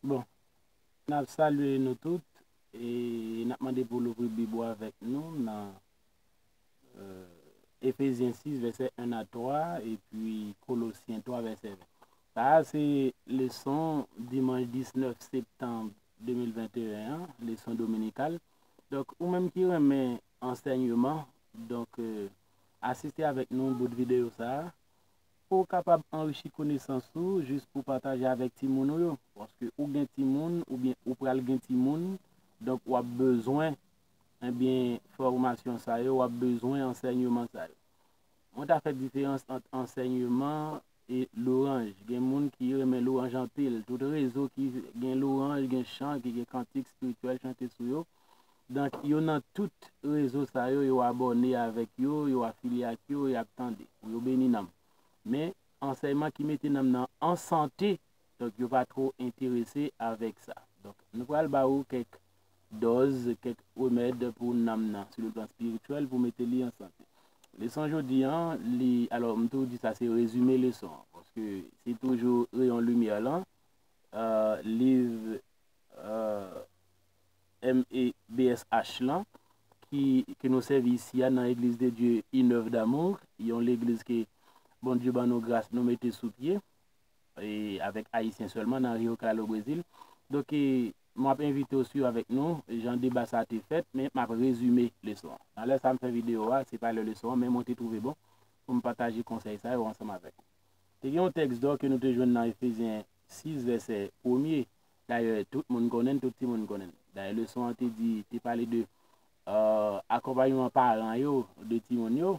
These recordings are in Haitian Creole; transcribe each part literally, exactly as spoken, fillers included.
Bon, n ap salye nou tout e n ap mande pou w louvri Bib ou avèk nou nan euh, Efezyen sis, vèsè en a twa, epi Kolosyen twa, vèsè ven. Sa a se leson dimanch diznèf septanm de mil venteyen an, leson dominikal. Donk, ou menm ki renmen ansèyman, donk, euh, asiste avèk nou bout videyo sa a, pou w kapab anrichi konesans ou, jis pou pataje avèk timoun ou yo. Paske ou gen timoun, oubyen ou pral gen timoun, donk w ap bezwen, ebyen, fòmasyon sa yo, w ap bezwen ansèyman sa yo. Mwen ta fè diferans ant ansèyman e lwanj. Gen moun ki renmen lwanj anpil. Tout rezo ki gen lwanj, gen chan, ki gen kantik espirityèl chante sou yo. Donk, yo nan tout rezo sa yo, yo abòne avèk yo, yo afilye ak yo, y ap tande. Pou yo beni nanm. Men, ansèyman ki mete nanm nan an sante, donk, yo pa twò enterese avèk sa. Donk, nou pral ba ou kèk dòz, kèk remèd pou nanm nan, sou le plan espirityèl, pou mete li an sante. Leson jodi an, li, alò, m toujou di sa, se rezime leson an, paske se toujou reyon limyè lan, euh, liv, euh, M E B S H lan, ki, ke nou sèvi isi a nan Église de Dieu Une Œuvre d'Amour, yon legliz ke Bondye ban nou gras nou mete sou pye, e avèk Ayisyen sèlman nan Rio Claro, Brezil. Donk, e, m ap envite w swiv avèk nou jan deba sa a te fèt, men m ap rezime leson an. Nan lè sa a m fè videyo a, se pa lè leson an, men mwen te twouve bon pou m pataje konsèy sa yo ansanm avèk ou. Te gen yon tèks dò ke nou te jwenn nan Efezyen sis, vèsè premye. Dayè, tout moun konnen l, tout timoun konnen l. Dayè, leson an te di, te pale de, euh, akonpayman paran yo, de timoun yo.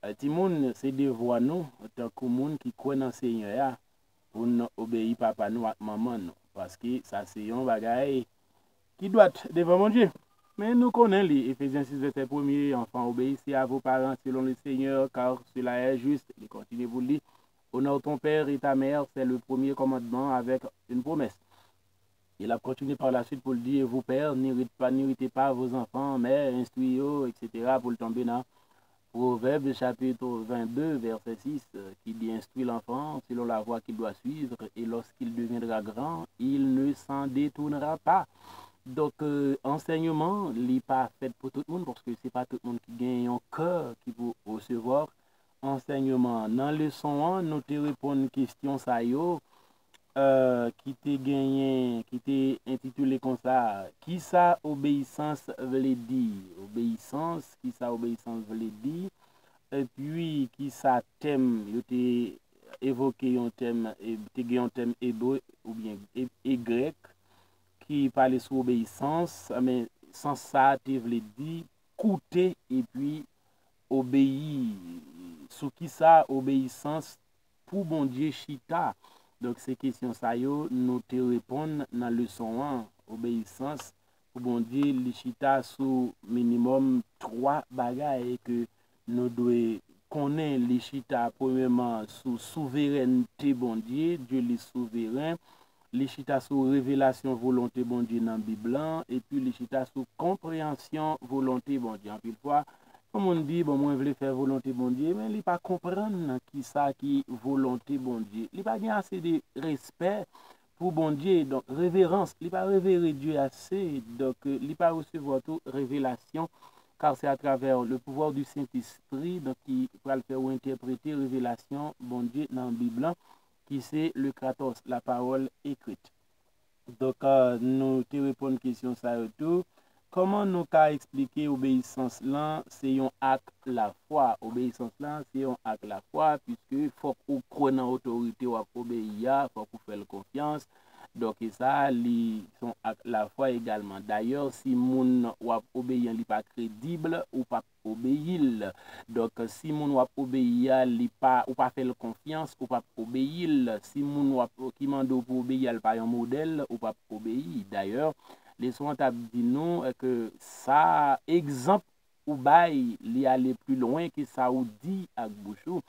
Eh, timoun, se devwa nou, tankou moun ki kwè nan Senyè a, pou n obeyi papa nou ak manman nou, paske sa se yon bagay ki dwat devan Bondye. Men nou konnen li, Efezyen sis, vèsè premye, Enfants, obéissez à vos parents selon le Seigneur, car cela est juste. Li kontinye pou l di, Honore ton père et ta mère, c'est le premier commandement avec une promesse. E l ap kontinye par la suite pou l di, Et vous, pères, n'irritez pas, n'irritez pas vos enfants, mais instruis yo, et cetera, pou l tonbe nan Pwovèb, chapit vennde, vèsè sis, euh, ki di, Instruis l'enfant selon la voie qu'il doit suivre, et lorsqu'il deviendra grand, il ne s'en détournera pas. Donk, euh, ansèyman, li pa fèt pou tout moun, paske se pa tout moun ki gen yon kè ki pou resevwa ansèyman an. Nan leson an, nou te reponn kesyon sa yo, euh, ki te genyen, ki te entitile konsa, Kisa obeyisans vle di? Obeyisans, kisa obeyisans vle di? Epi, kisa tèm, yo te evoke yon tèm, e, te gen yon tèm ebre oubyen e, e grèk ki pale sou obeyisans, men sans sa a te vle di koute epi obeyi. Sou kisa obeyisans pou Bondye chita? Donk, se kesyon sa yo nou te reponn nan leson an. Obeyisans pou Bondye, li chita sou minimòm twa bagay ke nou dwe konnen. Li chita, premyèman, sou souverènte Bondye, Dye li souveren. Li chita sou revelasyon volonte Bondye nan Bib lan, epi li chita sou konpreyansyon volonte Bondye. Anpil fwa, yon moun di, Bon, mwen vle fè volonte Bondye, men li pa konprann kisa ki volonte Bondye. Li pa gen ase de respè pou Bondye, donk reverans, li pa revere Dye ase, donk, euh, li pa resevwa tou revelasyon, car c'est à travers le pouvoir du Saint-Esprit, donk, ki pral fè ou entèprete revelasyon Bondye nan Bib lan, ki se le kratos, la parole écrite. Donk, euh, nou te reponn kesyon sa yo tou. Kòman nou ka eksplike obeyisans lan se yon ak lafwa? Obeyisans lan se yon ak lafwa, piske fòk ou kwè nan otorite w ap obeyi a, fòk ou fè l konfyans. Donk, e sa, li se yon ak lafwa egalman. Dayè, si moun w ap obeyi an, li pa kredib, ou p ap obeyi l. Donk, si moun w ap obeyi a, li pa, ou pa fè l konfyans, ou p ap obeyi l. Si moun w ap, ki mande w pou obeyi a, l pa yon modèl, ou p ap obeyi. Dayè, leson an t ap di nou, eh, ke sa, egzanp ou bay, li ale pli lwen ke sa ou di ak bouch ou.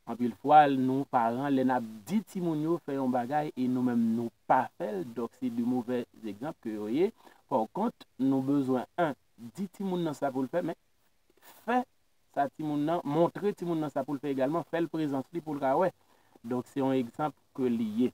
Anpil fwa, nou paran, lè n ap di timoun yo fè yon bagay e nou menm nou pa fè l, donk se de movè egzanp ke yo ye. Pakont, nou bezwen, en, di timoun nan sa pou l fè, men fè sa timoun nan, montre timoun nan sa pou l fè egalman, fè l prezans li pou l ka wè. Donk, se yon egzanp ke li ye.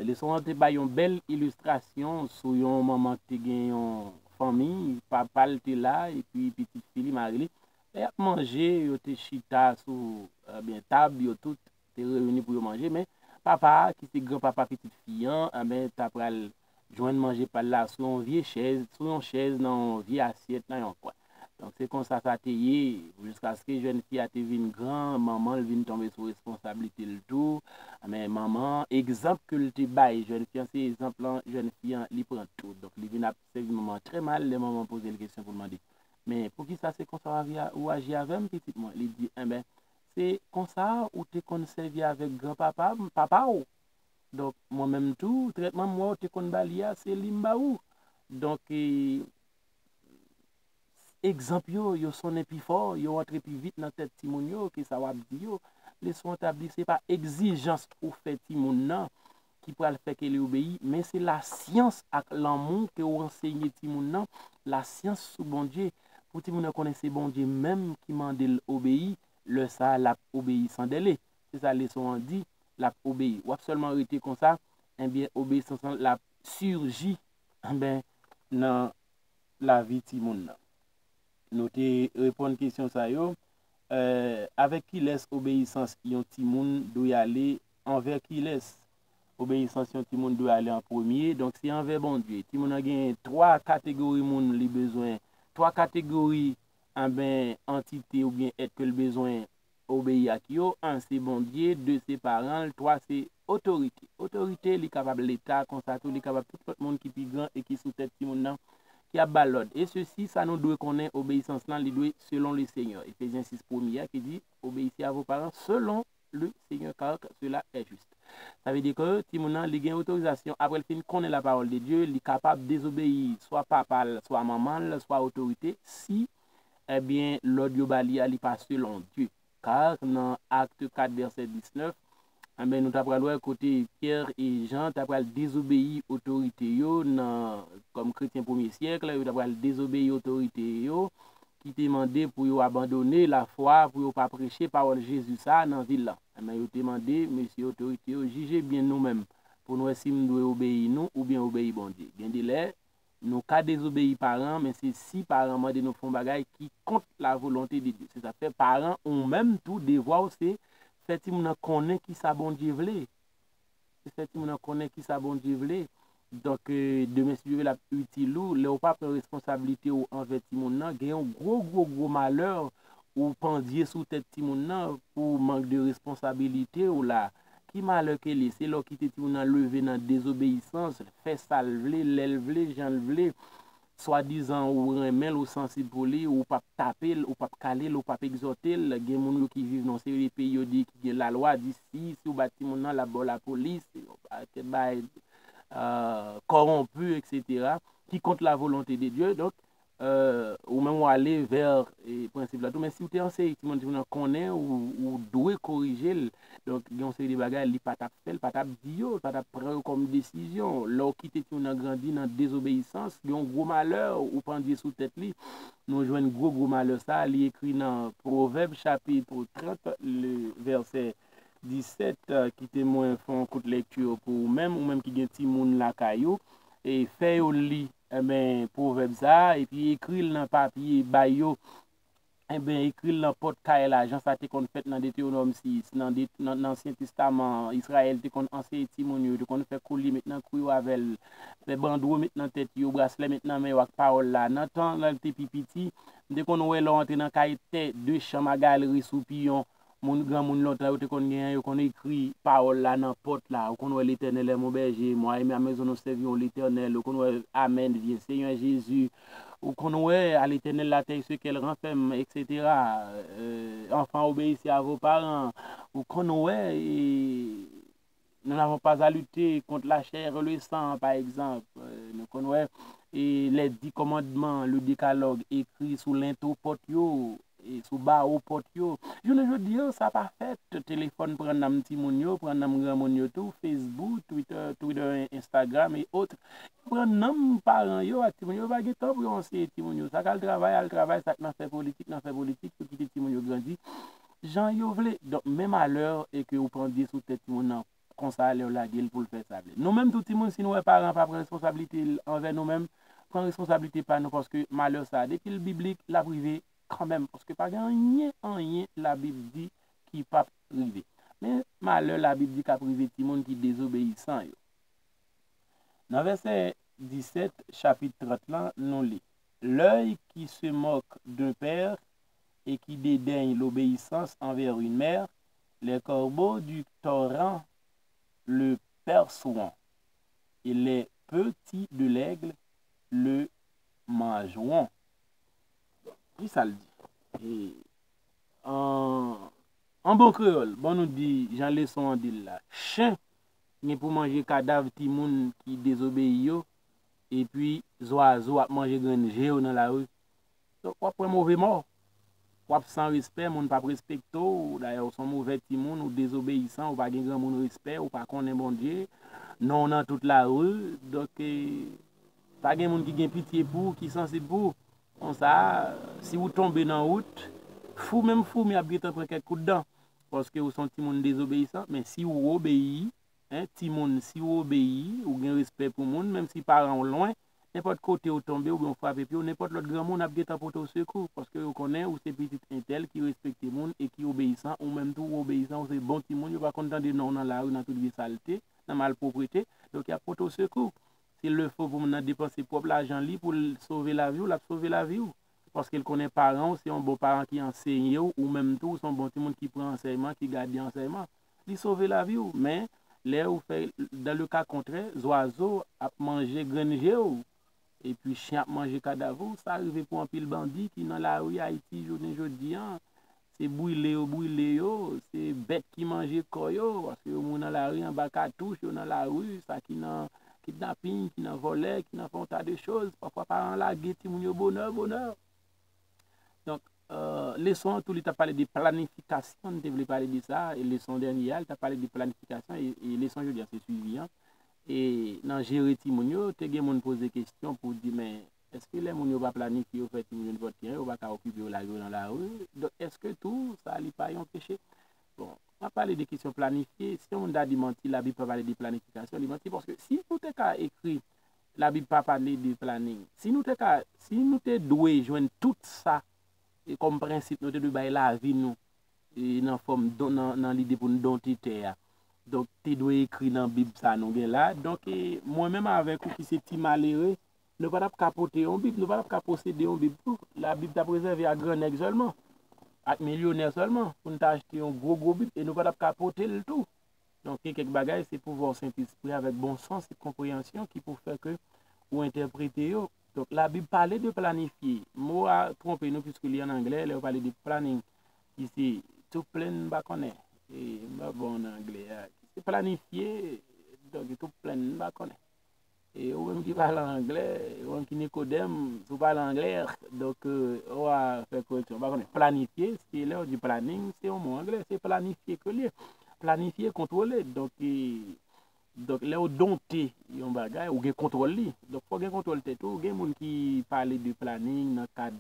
Leson an te bay yon bèl ilistrasyon sou yon manman ki te gen yon fanmi, papa l te la, epi pitit fi li, mari li. Lè y ap manje, yo te chita sou, ebyen, tab, yo tout te reyini pou yo manje, men papa a, ki se granpapa pitit fi an, enben, ta pral jwenn manje pa l la sou yon vye chèz, sou yon chèz, nan yon vye asyèt, nan yon kwen. Donk, se konsa sa te ye, jiskaske jèn fi a te vin gran, manman l vin tonbe sou responsablite l tou. Men manman an, egzanp ke l te bay jèn fi an, se egzanp lan jèn fi an li pran tou. Donk, li vin ap sèvi manman an trè mal lè manman an poze l kesyon pou l mande, "Men, poukisa se konsa w avi-, ou aji avè m, pitit mwen?" Li di, "Enben, se konsa ou te konn sèvi avèk granpapa m, papa w. Donk, mwen menm tou, trètman m wè w te konn ba li a, se li m ba ou." Donk, e, egzanp yo, yo sonnen pi fò, yo antre pi vit nan tèt timoun yo ke sa w ap di yo. Leson an t ap di se pa egzijans ou fè timoun nan ki pral fè ke li obeyi, men se lasyans ak lanmou ke w ansenye timoun nan, lasyans sou Bondye, pou timoun nan konnen se Bondye menm ki mande l obeyi, lè sa a l ap obeyi san dèle. Se sa leson an di, l ap obeyi. W ap sèlman rete konsa, enben, obeyisans lan l ap sirji, enben, nan lavi timoun nan. Nou te reponn kesyon sa yo. Eh, avèk kilès obeyisans yon timoun dwe ale? Anvè kilès obeyisans yon timoun dwe ale an premye? Donk, se anvè Bondye. Timoun nan gen twa kategori moun li bezwen, twa kategori, anben, antite oubyen èt ke l bezwen obeyi ak yo. Enn, se Bondye. De, se paran l. Twa, se otorite. Otorite, li kapab Leta, konsa tou, li kapab tout lòt moun ki pi gran e ki sou tèt timoun nan, ki ap ba l lòd. Et ceci, sa nou dwe konnen, obeyisans lan, li dwe selon le Seigneur. Efezyen sis, premye a, ki di, "Obéissez à vos parents selon le Seigneur, car cela est juste." Sa vle di ke timoun nan, li gen otorizasyon, apre l fin konnen la parole de Dieu, li kapab dezobeyi swa papa l, swa manman l, swa otorite, si, ebyen, lòd yo ba li a, li pa selon Dye. Car nan Acte quatre, verset dix-neuf, enben, nou ta pral wè kote Pyè e Jan ta pral dezobeyi otorite yo nan, kòm kretyen premye syèk, yo ta pral dezobeyi otorite yo ki te mande pou yo abandone lafwa, pou yo pa preche pawòl Jezi sa a nan vil lan. Enben, yo te mande mesye otorite yo, "Jije byen nou menm, pou n wè si m dwe obeyi nou oubyen obeyi Bondye." Gen de lè, nou ka dezobeyi paran, men se si paran mande nou fè yon bagay ki kont la volonte de Dye. Se sa k fè paran ou menm tou, devwa w se fè timoun nan konnen ki sa Bondye vle. Se fè timoun nan konnen ki sa Bondye vle. Donk, eh, demen, si Dye vle, l ap itil ou. Lè w pa pran responsablite w anvè timoun nan, gen yon gwo, gwo, gwo malè ou pandye sou tèt timoun nan pou mank de responsabilite w la. Ki malè ke li? Se lè w kite timoun nan leve nan dezobeyisans, fè sa l vle, lè l vle, jan l vle. Swadizan ou renmen l, ou sansib pou li, ou p ap tape l, ou p ap kale l, ou p ap egzòte l. Gen moun yo ki viv nan yon seri de peyi yo di ki gen lalwa, di si, si w bat timoun nan, l ap ba w lapolis, yon pakèt bagay, euh, kòwonpi, et cetera, ki kont la volonte de Dye. Donk, euh, ou menm w ale vè, e, prensip la tou. Men si w te anseye timoun, timoun nan konnen, ou, ou dwe korije l. Donk, gen yon seri de bagay, li pa t ap fè, li pa t ap di yo, li pa t ap pran yo kòm desizyon. Lè w kite timoun nan grandi nan dezobeyisans, gen yon gwo malè ou pandye sou tèt li. Nou jwenn gwo, gwo malè sa, li ekri nan Pwovèb chapit trant, le vèsè disèt, euh, kite mwen fè yon kout lèkti pou ou menm, ou menm ki gen timoun lakay ou, e fè yo li, enben, pwovèb sa a, epi ekri l nan papye, bay yo, enben, ekri l nan pòt kay la, jan sa te konn fèt nan Detewonòm sis, nan de-, nan, nan Ansyen Testaman, Izrayèl te konn anseye timoun yo, yo te konn fè kolye met nan kou yo avè l, fè bandwo met nan tèt yo, braslè met nan men yo ak pawòl la. Nan tan lè l te pi piti, m te konn wè lè w antre nan kay tè, de chanm a galri sou piyon, moun, granmoun lontan yo te konn genyen, yo konn ekri pawòl la nan pòt la. Ou konn wè L'Éternel est mon berger, moi et ma maison nous servirons l'Éternel. Ou konn wè Amen, vyen Senyè Jezi. Ou konn wè, à l'Éternel la terre et ce qu'elle renferme, et cetera. Euh, enfants, obéissez à vos parents. Ou konn wè, e, nous n'avons pas à lutter contre la chair et le sang, pa egzanp. Euh, nou konn wè, e, les dix commandements, le décalogue, ekri sou lento pòt yo, e, sou bawo pòt yo. Jounen jodi a, sa pa fèt. Telefòn pran nanm timoun yo, pran nanm granmoun yo tou, Facebook, Twitter, Twitter, Instagram et autres. Yo pran nanm paran yo ak timoun yo, yo pa gen tan pou yo anseye timoun yo. Sa k al travay, al travay, sa k nan fè politik, nan fè politik, yo kite timoun yo grandi jan yo vle. Donk, men malè e ke ou pandye sou tèt timoun nan, konsa lè w lage l pou l fè sa l vle. Nou menm tou timoun, si nou wè paran pa pran responsablite l anvè nou menm, pran responsablite pa nou, paske malè sa, depi l biblik, l ap rive kanmenm, paske pa gen anyen, anyen Labib di ki p ap rive. Men malè Labib di k ap rive timoun ki dezobeyisan yo. Nan vèsè disèt, chapit trant lan, nou li: L'œil qui se moque d'un père et qui dédaigne l'obéissance envers une mère, les corbeaux du torrent le perceront, et les petits de l'aigle le mangeront. Ki sa l di? E, an, an bon kreyòl, bon nou di, jan leson an di l la, chen gen pou manje kadav timoun ki dezobeyi yo, epi zwazo ap manje grenn je yo nan lari. Donk, w ap pran move mò. W ap san respè, moun p ap respekte w. Dayè, w se yon move timoun, ou dezobeyisan, ou pa gen granmoun respè, ou pa konnen Bondye, non w nan tout lari. Donk, e, pa gen moun ki gen pitye pou ou, ki sansib pou ou. Konsa, si w tonbe nan wout, fou, menm foumi ap gentan pran kèk kout dan, paske w se yon timoun dezobeyisan. Men si w obeyi, en, timoun, si w obeyi, ou gen respè pou moun, menm si paran w lwen, nenpòt kote w tonbe oubyen w frape pye w, nenpòt lòt granmoun ap gentan pote w sekou, paske yo konnen ou se pitit entèl ki respekte moun e ki obeyisan, ou menm tou w obeyisan, ou se bon timoun, yo pa konn tande non w nan lari nan tout vye salte, nan malpwoprete, donk y ap pote w sekou. Si l fo pou moun nan depanse pwòp lajan li pou l sove lavi w, l ap sove lavi w. Paske l konnen paran w se yon bon paran ki anseye w, ou menm tou, ou se yon bon timoun ki pran ansèyman, ki gade ansèyman. Li sove lavi w. Men, lè ou fè, dans le cas contraire, zwazo ap manje grenn je w, epi chen ap manje kadav ou, sa rive pou anpil bandi ki nan lari Ayiti jounen jodi an. Se brile yo brile yo, se bèt ki manje kò yo, paske yo mouri nan lari anba katouch, yo nan lari, sa ki nan kidnaping, ki nan vòlè, ki nan fè yon ta de choz. Pafwa paran lage timoun yo bonè, bonè. Donk, euh, leson an tou, li t ap pale de planifikasyon, nou te vle pale de sa, e leson dènye a, li t ap pale de planifikasyon, e, e leson jodi a, se swivi an. E nan jere timoun yo, te gen moun poze kesyon pou di, men, èske lè moun yo pa planifye, yo fè timoun yo nenpòt ki jan, yo pa ka okipe yo, lage yo nan lari? Donk, èske tou, sa, li pa yon peche? Bon, m ap pale de kesyon planifye. Si yon moun ta di manti, Labib pa pale de planifikasyon, li manti, paske si nou te ka ekri, Labib pa pale de planning. Si nou te ka, si nou te dwe jwenn tout sa, e kòm prensip, nou te dwe bay lavi nou, e nan fòm don, nan, nan lide pou n donte tè a. Donk, te dwe ekri nan Bib sa nou gen la. Donk, e, mwen menm avèk ou ki se ti malere, nou pa t ap ka pote yon Bib, nou pa t ap ka posede yon Bib tou. Labib t ap rezève a gran nèg sèlman, ak milyonè sèlman, pou n ta achte yon gwo, gwo Bib, e nou pa t ap ka pote l tou. Donk, gen kèk bagay, se pouvwa Sentespri avèk bon sans e konpreyansyon ki pou fè ke ou entèprete yo. Donk, Labib pale de planifye. Mo a twonpe nou, piske li an anglè, lè yo pale de planning, ki se to plan, m pa konnen. E, m pa bon nan anglè a. Ki se planifye, donk, to plan, m pa konnen. E ou menm ki pale anglè, ou menm ki Nikodèm, si w pale anglè, donk, euh, w a fè koreksyon. M pa konnen, planifye, se lè w di planning, se yon mo anglè, se planifye ke l ye. Planifye, kontwole. Donk, e, donk, lè w donte yon bagay, ou gen kontwòl li. Donk, fò w gen kontwòl tèt ou. Gen moun ki pale de planning nan kad,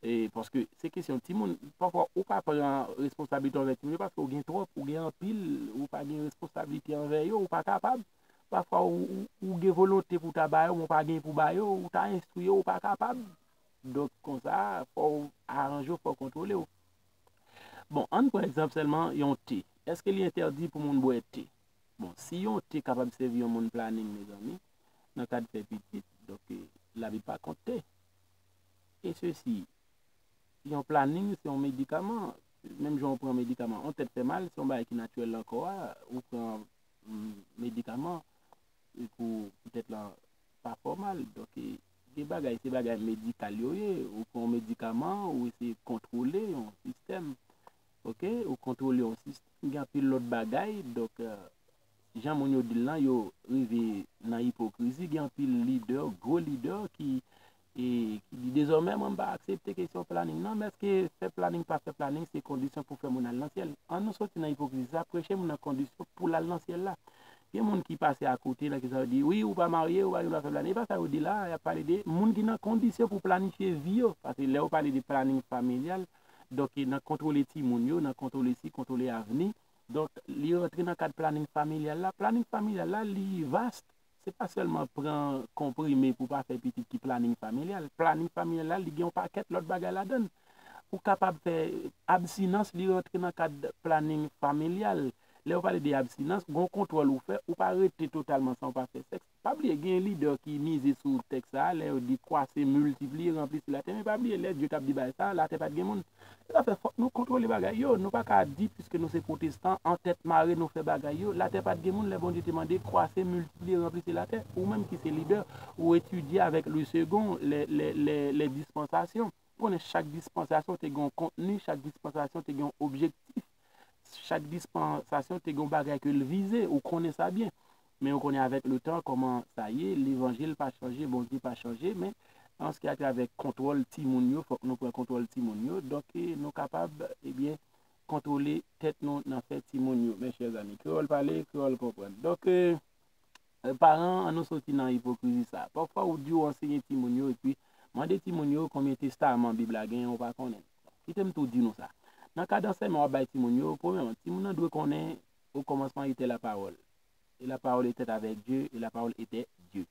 e, paske se kesyon timoun. Pafwa, ou pa pran responsablite anvè timoun yo paske ou gen twòp, ou gen anpil, ou pa gen responsablite anvè yo, ou pa kapab. Pafwa, ou, ou, ou gen volonte pou w ta ba yo, men w pa gen pou ba yo, ou ta enstwi yo, ou pa kapab. Donk, konsa, fò w aranje w, fò w kontwole w. Bon, ann pran egzanp sèlman yon te. Èske li entèdi pou moun bwè te? Bon, si yon te kapab sèvi yon moun planning, mezanmi, nan kad fè pitit, donk, eh, Labib pa kont te. E sesi, yon planning, se yon medikaman. Menm jan w pran medikaman, yon tèt fè mal, se yon bagay ki natirèl nan kò a, ou pran, mm, medikaman, e pou, pou tèt lan pa fè w mal. Donk, e, gen bagay, se bagay medikal yo ye. Ou pran yon medikaman, ou eseye kontwole yon sistèm. Oke? Ou kontwole yon sistèm. Gen anpil lòt bagay. Donk, e, jan moun yo di l lan, yo rive nan ipokrizi. Gen anpil lidè, gwo lidè ki, e, ki di, dezòmè, mwen m pa aksepte kesyon planning nan, men èske fè planning, pa fè planning, se kondisyon pou fè moun al nan syèl? Ann nou soti nan ipokrizi sa, preche moun nan kondisyon pou l al nan syèl la. Gen moun ki pase akote nan kesyon, yo di, wi, ou pa marye, ou pa gen dwa fè planning. E pa sa yo di la, y ap pale de moun ki nan kondisyon pou planifye vi yo. Paske lè yo pale de planning familyal, donk, nan kontwole timoun yo, nan kontwole si, kontwole avni, Donk, li rantre nan kad planin familyal la. Planin familyal la, li vast. Se pa sèlman pran konprime pou pa fè pitit ki planin familyal. Planin familyal la, li gen yon pakèt lòt bagay ladan l. Ou kapab fè abstinans, li rantre nan kad planin familyal. Lè yo pale de abstinans, gon kontwòl ou fè, ou pa rete totalman san ou pa fè sèks. Pa bliye, gen lidè ki mize sou tèks sa a, lè yo di kwase, miltipliye, ranplisi latè. Men pa bliye, lè Dye t ap di bagay sa a, latè pa t gen moun. Se sa fè fòk nou kontwole bagay yo. Nou pa ka di, piske nou se pwotestan, an tèt mare nou fè bagay yo. Latè pa t gen moun lè Bondye te mande, kwase, miltipliye, ranplisi latè. Ou menm ki se lidè, ou etidye avèk le second, les, les, les, les dispensations. Ou konnen chak dispansasyon te gen yon kontni, chak dispansasyon te gen yon objektif. Chak dispansasyon te gen yon bagay ke l vize, ou konnen sa byen. Men ou konnen avèk le tan kòman sa ye, levanjil pa chanje, Bondye pa chanje, men an se ki atravè kontwòl timoun yo, fòk nou pran kontwòl timoun yo. Donk, eh, nou kapab, ebyen, kontwole tèt nou nan fè timoun yo. Mes chers amis, kreyòl pale, kreyòl konprann. Donk, eh, eh, paran, an nou soti nan ipokrizi sa. Pafwa, ou di w ansenye timoun yo, epi mande timoun yo konbyen testaman Bib la genyen, ou pa konnen. Kite m tou di nou sa. Nan kad ansèyman w ap bay timoun yo, premyèman, timoun nan dwe konnen, au commencement était la parole. Et la parole était avec Dieu, et la parole était Dieu.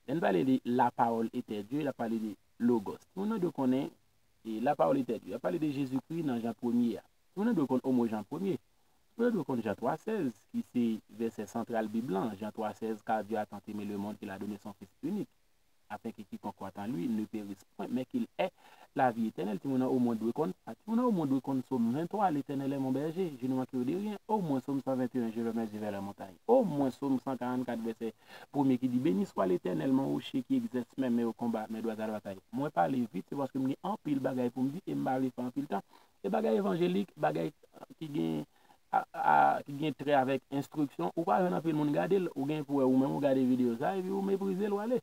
Lè n pale de la parole était Dieu, l ap pale de logos. Timoun nan dwe konnen, e la parole était Dieu. L ap pale de Jezikri nan Jan premye a. Timoun nan dwe konn omwen Jan premye. Timoun nan dwe konn Jan twa sèz, ki se vèsè santral Bib lan. Jan twa sèz, car Dieu a tant aimé le monde qu'il a donné son Fils unique, afin que quiconque croit en lui ne périsse point, mais qu'il ait la vie éternelle. Timoun nan omwen dwe konn sa. Timoun nan omwen dwe konn Sòm venntwa, L'Éternel est mon berger, je ne manquerai de rien. Omwen Sòm san venteyen, je lève mes yeux vers la montagne. Omwen Sòm san karannkat, vèsè premye ki di, Béni soit l'Éternel, mon rocher qui exerce mes mains au combat, mes doigts à la bataille. Mwen pale vit, se paske m gen anpil bagay pou m di e m pa vle fè anpil tan. E bagay evanjelik, bagay ki gen, a, a, ki gen trè avèk enstriksyon, ou pa jwenn anpil moun gade l, ou gen pou wè ou menm ou gade videyo sa, epi ou meprize l, ou ale.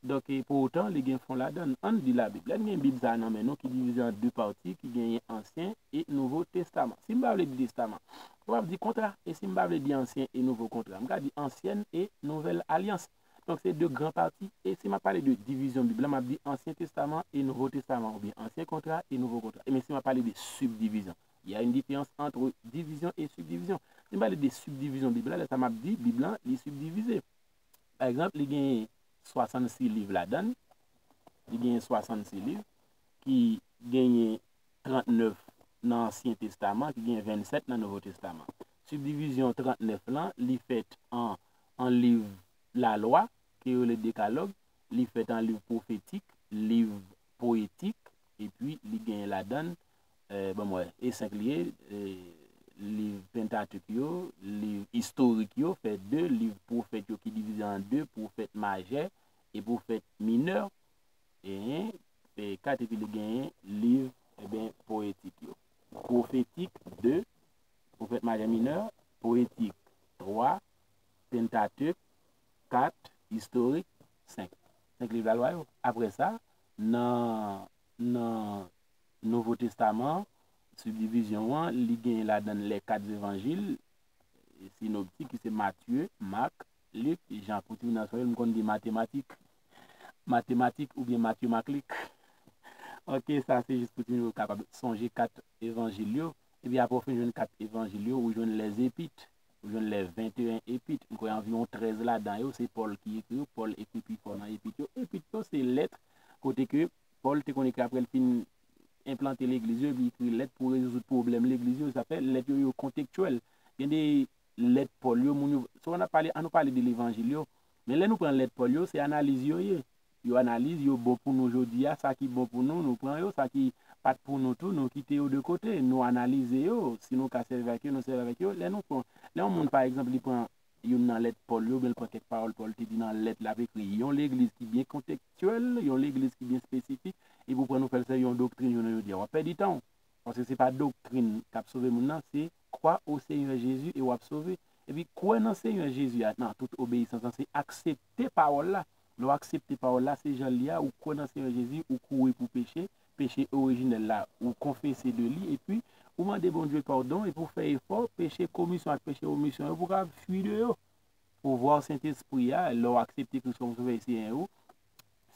Donk, e, pou otan, li gen fon ladan l. Ann di Labib. Lè n gen Bib sa a nan men nou, ki divize an de pati, ki genyen Ansyen e Nouvo Testaman. Si m pa vle di Testaman, m kapab di Kontra. E si m pa vle di Ansyen e Nouvo Kontra, m ka di Ancienne et Nouvelle Alliance. Donk, se de gran pati. E si m ap pale de divizyon Bib la, m ap di Ansyen Testaman e Nouvo Testaman, oubyen Ansyen Kontra e Nouvo Kontra. E men si m ap pale de sibdivizyon, il y a une différence entre division et subdivision. Si m pale de sibdivizyon Bib la, lè sa m ap di Bib lan, li sibdivize. Pa egzanp, li gen swasannsis liv ladan l. Li gen swasannsis liv, ki genyen trannèf nan Ansyen Testaman, ki gen vennsèt nan Nouvo Testaman. Sibdivizyon trannèf lan, li fèt an, an liv lalwa, ke yo rele Dekalòg, li fèt an liv pwofetik, liv powetik, epi li genyen ladan l, eh, ban m wè, e senk li ye, eh, liv Pentatik yo, liv istorik yo, fè de, liv pwofèt yo ki divize an de, pwofèt majè e pwofèt minè, e, e kat, epi li genyen liv, eben, powetik yo. Pwofetik, de, pwofèt majè minè, powetik, twa, Pentatik, kat, istorik, senk. Senk liv lalwa yo. Apre sa, nan, nan Nouvo Testaman, sibdivizyon an, li genyen ladan l les quatre évangiles, sinoptik, ki se Matye, Mak, Lik, Jan. Pou timoun nan Soyèl, m konn di matematik. Matematik oubyen Matye, Mak, Lik. Ok, sa se jis pou timoun yo kapab sonje kat evanjil yo. Epi apre w fin jwenn kat evanjil yo, ou jwenn les Épites, ou jwenn les vingt et un Épites. M kwè anviwon trèz ladan yo, se Pòl ki ekri yo. Pòl ekri pifò nan Epit yo. Epit yo se lèt kote ke Pòl te konn ekri apre l fin enplante legliz yo, epi ekri lèt pou rezoud pwoblèm legliz yo. Sa fè lèt yo, yo kontektyèl. Gen de lèt Pòl yo, moun yo, sou an ap pale, an nou pale de levanjil yo. Men lè nou pran lèt Pòl yo, se analiz yo ye. Yo analiz, yo bon pou nou jodi a, sa ki bon pou nou, nou pran yo, sa ki pa t pou nou tou, nou kite yo de kote, nou analize yo, si nou ka sèvi avèk yo, nou sèvi avèk yo. Lè nou pran, lè yon moun, pa egzanp, li pran youn nan lèt Pòl yo, oubyen l pran kèk pawòl Pòl te di nan lèt l ap ekri, yon legliz ki byen kontektyèl, yon legliz ki byen espesifik, epi w pran nou fè l sèvi yon doktrin jounen jodi a, w ap pèdi tan w. Paske se pa doktrin k ap sove moun nan, se crois au Seigneur Jésus et w ap sove. Epi kwè nan Senyè Jezi a, nan tout obeyisans lan, se aksepte pawòl la. Lè w aksepte pawòl la, se jan l ye a, ou kwè nan Senyè Jezi, ou kouri pou peche, peche orijinèl la, ou konfese de li, epi ou mande Bondye padon, epi ou fè efò, peche komisyon ak peche omisyon yo, pou w kapab fui de yo. Pouvwa Sentespri a, lè w aksepte Kris kòm Sovè e Senyè ou,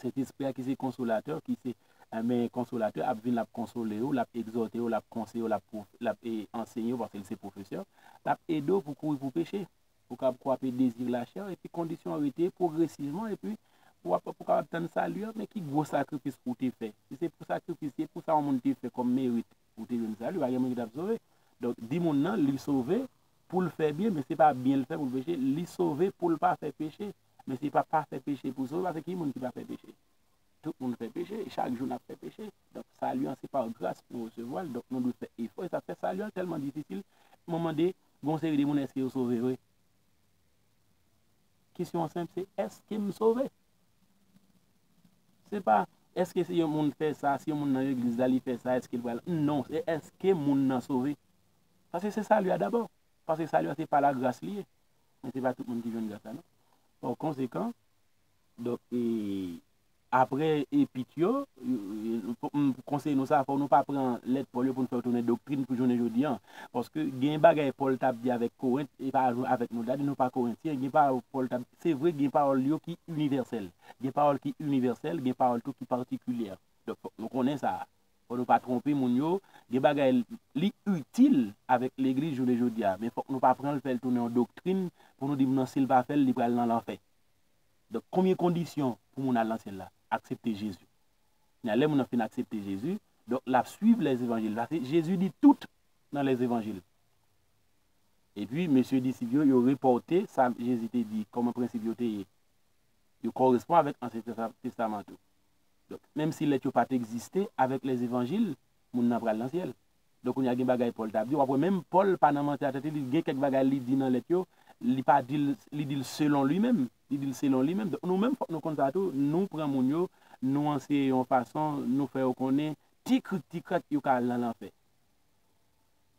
Sentespri a ki se konsolatè, ki se Enben, konsolatè ap vin, l ap konsole w, l ap egzòte w, l ap konseye w, l ap pwof- l ap e, anseye w, paske l se pwofesè. L ap ede w pou kouri pou peche, pou w kapab kwape dezi lachè, epi kondisyon an rete pwogresivman, epi pou w ap- pou w kapab tann sali an, men ki gwo sakrifis ou te fè? Si se pou sakrifis, se pou sa yon moun te fè kòm merit pou w te jwenn sali, pa gen moun ki t ap sove. Donk, di moun nan, li sove pou l fè byen, men se pa byen l fè pou l peche, li sove pou l pa fè peche, men se pa pa fè peche pou l sove, paske ki moun ki pa fè peche? Tout moun fè peche, e chak jou n ap fè peche. Donk, sali an se pa gras nou resevwa l, donk nou dwe fè efò, e sa fè sali an tèlman difisil. Mwen mande, gon seri de moun, èske yo sove vre? Kesyon an senp, se èske m sove? Se pa èske si yon moun fè sa, si yon moun nan legliz la, li fè sa, èske l pral. Non, se èske moun nan sove? Paske se sali a dabò. Paske sali a se pa lagras li ye. Men se pa tout moun ki jwenn gras la, non. Bon, konsekan, donk, e, apre epit yo, m konseye nou sa, fò nou pa pran lèt Pòl yo pou n fè yo tounen doktrin pou jounen jodi an. Paske gen bagay Pòl t ap di avèk Korent, e pa avèk nou la, di nou pa Korentyen, gen pawòl Pòl t ap, se vre, gen pawòl yo ki inivèsèl. Gen pawòl ki inivèsèl, gen pawòl tou ki patikilyè. Donk, fòk nou konnen sa. Fò nou pa twonpe moun yo. Gen bagay li itil avèk legliz jounen jodi a, men fòk nou pa pran l fè l tounen yon doktrin pou nou di moun nan si l pa fè l, li pral nan lanfè. Donk, konbyen kondisyon pou moun al nan syèl la? Aksepte Jezi. Kounye a, lè moun nan fin aksepte Jezi, donk, l ap swiv lèzevanjil. Paske Jezi di tout nan lèzevanjil. Epi, mesye disip yo, yo repòte sa Jezi te di, kòman prensip yo te ye. Yo korespon avèk Ansyen Testa- Testaman tou. Donk, menm si lèt yo pa t egziste, avèk lèzevanjil, moun nan pral nan syèl. Donk, kounye a gen bagay Pòl t ap di. W ap wè menm Pòl pa nan manti a tèt li, li gen kèk bagay li di nan lèt yo, li pa di l, li di l selon li menm. Li di l selon li menm. Donk, nou menm, fòk nou konn sa tou. Nou pran moun yo, nou anseye yon fason, nou fè yo konnen, ti krik, ti krak, yo ka al nan lanfè.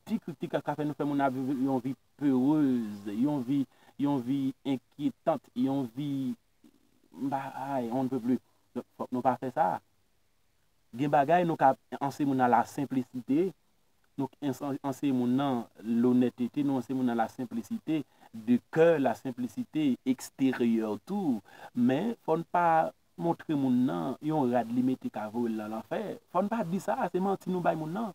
Ti krik, ti krak ka fè nou fè moun ap viv yon vi perez, yon vi, yon vi enkyetante, yon vi, m pa, ay, on ne peut plus. Donk, fòk nou pa fè sa. Gen bagay nou ka anseye moun nan la senplisite, nou ens- anseye moun nan lonètete, nou anseye moun nan la senplisite de kè, la senplisite eksteryè tou, men fò n pa montre moun nan yon rad li mete ka voye l nan lanfè. Fò n pa di sa, se manti nou bay moun nan.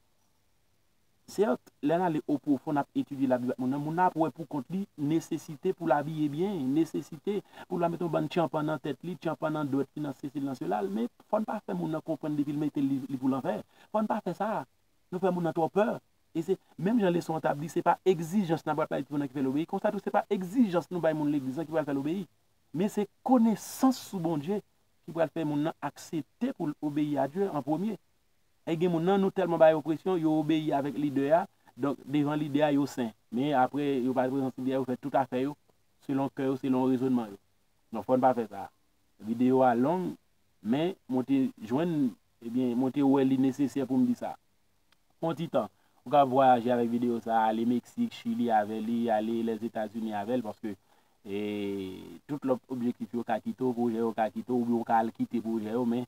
Sèt, lè n ale o pwofon, n ap etidye Labib ak moun nan, moun nan ap wè pou kont li nesesite pou l abiye byen, nesesite pou l pa mete yon bann tyanpan nan tèt li, tyanpan nan dwèt li, nan sesi l, nan sela l. Men fò n pa fè moun nan konprann depi l mete l, li, li pou lanfè. Fò n pa fè sa. Nou fè moun nan twò pè. E se menm jan leson an t ap di, se pa egzijans n ap bay pou moun nan ki fè l obeyi. Konsa tou, se pa egzijans nou bay moun legliz lan ki pral fè l obeyi. Men se konesans sou Bondye ki pral fè moun nan aksepte pou l obeyi a Dye an premye. E gen moun nan, nou tèlman ba yo presyon, yo obeyi avèk lidè a. Donk, devan lidè a, yo sen. Men apre, yo pa t prezans lidè a, yo fè tout afè yo, selon kè yo, selon rezònman yo. Donk, fò n pa fè sa. Videyo a long, men mwen te jwenn, ebyen, mwen te wè li nesesè pou m di sa. Fè yon ti tan, ou ka vwayaje avèk videyo sa, ale Meksik, Chili avè li, ale Lèzetazini avè l, paske e tout lòt objektif yo ka kite w, pwojè yo ka kite w, oubyen w ka al kite pwojè yo, men,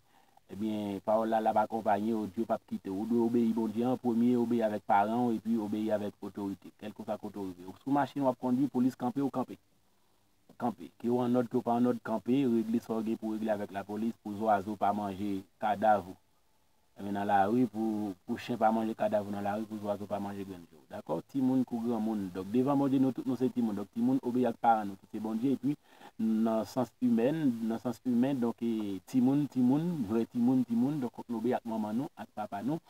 ebyen, pawòl la, l ap akonpanye w, Dye p ap kite w. Ou dwe obeyi Bondye an premye, obeyi avèk paran w, epi obeyi avèk otorite, kèlkeswa kote w rive. Ou sou machin, w ap kondui, polis kanpe, ou kanpe. Kanpe. Ke w annòd, ke w pa annòd, kanpe, regle sa w gen pou w regle avèk lapolis, pou zwazo pa manje kadav ou. Ebyen, nan lari, pou, pou chen pa manje kadav ou nan lari, pou zwazo pa manje grenn je w. Dakò? Timoun kou granmoun. Donk, devan Bondye, nou tout, nou se timoun. Donk, timoun obeyi ak paran nou, ki se Bondye. Epi, nan sans imèn, nan sans imen, donk, e, timoun, timoun, vrè timoun, timoun, donk, fòk nou obeyi ak manman nou, ak papa nou,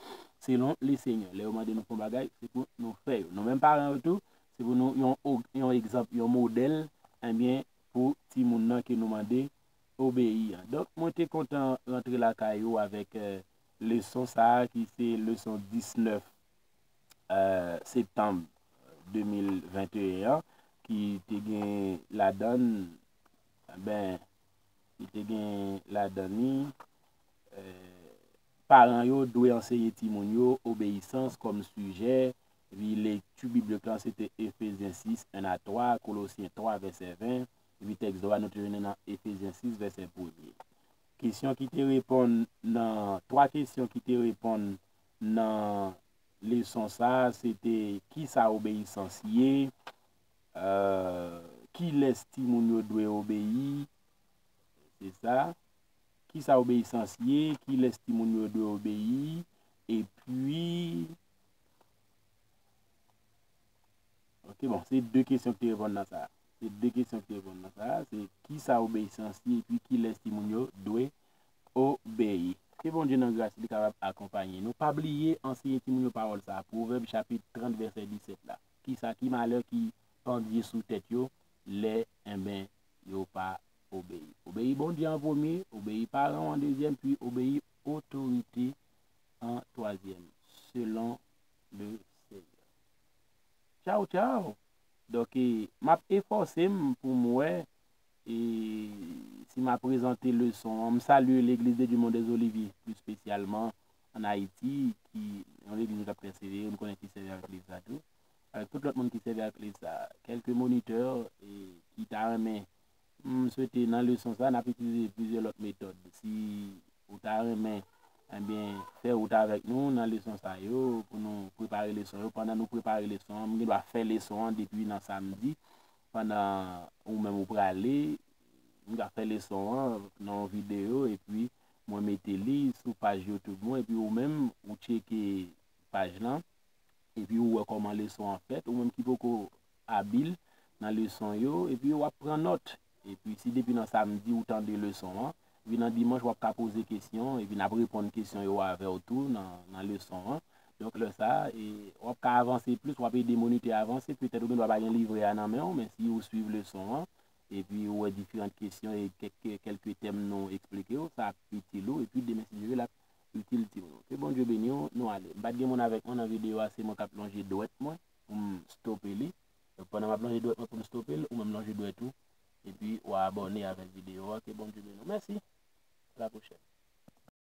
selon Lesenyè. Lè yo mande nou fè yon bagay, se pou nou fè yo. Nou menm paran yo tou, se pou nou yon, yon egzanp, yon modèl, ebyen, pou timoun nan ke nou mande obeyi an. Donk, mwen te kontan rantre lakay ou avèk, eh, leson sa a ki se leson diznèf, eh, septanm de mil venteyen an, ki te gen ladan l, ben, ki te gen ladan li, eh, paran yo dwe anseye timoun yo obeyisans kòm sijè, epi lekti biblik lan se te Efezyen sis, en a twa, Kolosyen twa, vèsè ven, epi tèks dwa nou te jwenn nan Efezyen sis, vèsè premye. Kesyon ki te reponn nan, twa kesyon ki te reponn nan leson sa a, se te kisa obeyisans ye, eh, kilès timoun yo dwe obeyi, se sa, Kisa obeyisans ye? Kilès timoun yo dwe obeyi? Epi, ok, bon, se de kesyon ki te reponn nan sa. Se de kesyon ki te reponn nan sa. Se kisa obeyisans ye? Epi kilès timoun yo dwe obeyi? Ke Bondye nan gras li kapab akonpaye nou. Pa bliye ansenye timoun yo pawòl sa a. Pwovèb chapit trant vèsè disèt la. Kisa ki malè ki pandye sou tèt yo lè, enben, yo pa obeyi? Obeyi Bondye an premye, obeyi paran w an dezyèm, pi obeyi otorite an twazyèm, selon le Seigneur. Tchaw, tchaw. Donk, e, m ap efòse m pou m wè, e, si m ap prezante leson an. M salye Legliz de Dieu Mont des Oliviers, pli espesyalman an Ayiti, ki yon legliz nou t ap persevere, nou konnen ki sèvi avèk legliz la tou. Avèk tout lòt moun ki sèvi avèk legliz la. Kèlke monitè, e, ki ta renmen, m swete nan leson sa, n ap itilize plizyè lòt metòd. Si ou ta renmen, ebyen, fè wout avèk nou nan leson sa yo, pou nou prepare leson yo. Pandan nou prepare leson an, m gen dwa fè leson an depi nan samdi, pandan ou menm ou prale, m ka fè leson an nan yon videyo, epi mwen mete li sou paj YouTube mwen, epi ou menm, ou tcheke paj lan, epi ou wè kòman leson an fèt, ou menm ki poko abil nan leson yo, epi w ap pran nòt. Epi si depi nan samdi ou tande leson an, epi nan dimanch w ap ka poze kesyon, epi n ap reponn kesyon yo avè w tou nan, nan leson an. Donk lè sa a, e, w ap ka avanse plis, w ap ede monitè a avanse, petèt ou gen dwa pa gen livrè a nan men w, men si ou swiv leson an, epi ou wè diferan kesyon e kèk, kèlke tèm nou eksplike w, sa ap itil ou, epi demen si Dye vle l ap itil timoun ou. Ke Bondye beni w, nou ale. M pa t gen moun avèk mwen nan videyo a, se mwen k ap lonje dwèt mwen pou m stope li. Donk pandan m ap lonje dwèt mwen pou m stope l, ou menm lonje dwèt ou, epi w a abòne avèk videyo a. Ke Bondye beni w. Mèsi. A la pwochèn.